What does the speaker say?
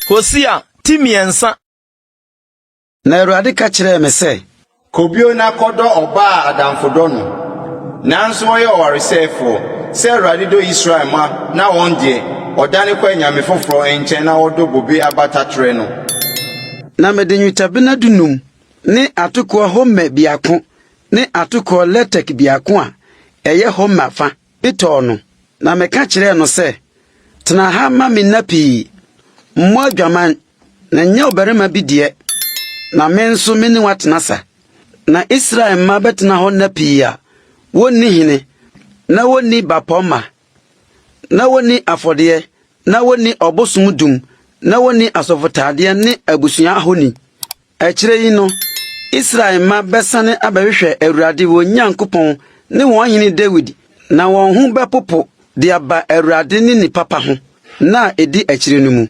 Hosea ti mmiɛnsa. Na Awurade ka kyerɛɛ me sɛ. Kɔ bio na kɔdɔ ɔbaa a adamfo dɔ no, nanso ɔyɛ ɔwaresɛefoɔ, sɛ Awurade dɔ Israel mma na wɔn deɛ, wɔdane kɔ anyame foforɔ nkyɛn na wɔdɔ bobe aba taterɛ no. Na mede nnwetɛbena dunum ne atokoɔ homer biako ne atokoɔ letek biako a ɛyɛ homer fa tɔɔ no, na meka kyerɛɛ no sɛ, Tena ha ma me nna pii. Mmɔ adwaman, na nyɛ ɔbarima bi deɛ, na me nso me ne wo atena sa. Na Israel mma bɛtena hɔ nna pii a wonni hene, na wonni bapɔmma, na wonni afɔdeɛ, na wonni ɔbosom dum, na wonni asɔfotaadeɛ ne abusua ahoni. Akyire yi no, Israel mma bɛsane abɛhwehwɛ Awurade wɔn Nyankopɔn ne wɔn hene Dawid, na wɔn ho bɛpopo de aba Awurade ne ne papa ho, nna a ɛdi akyire no mu.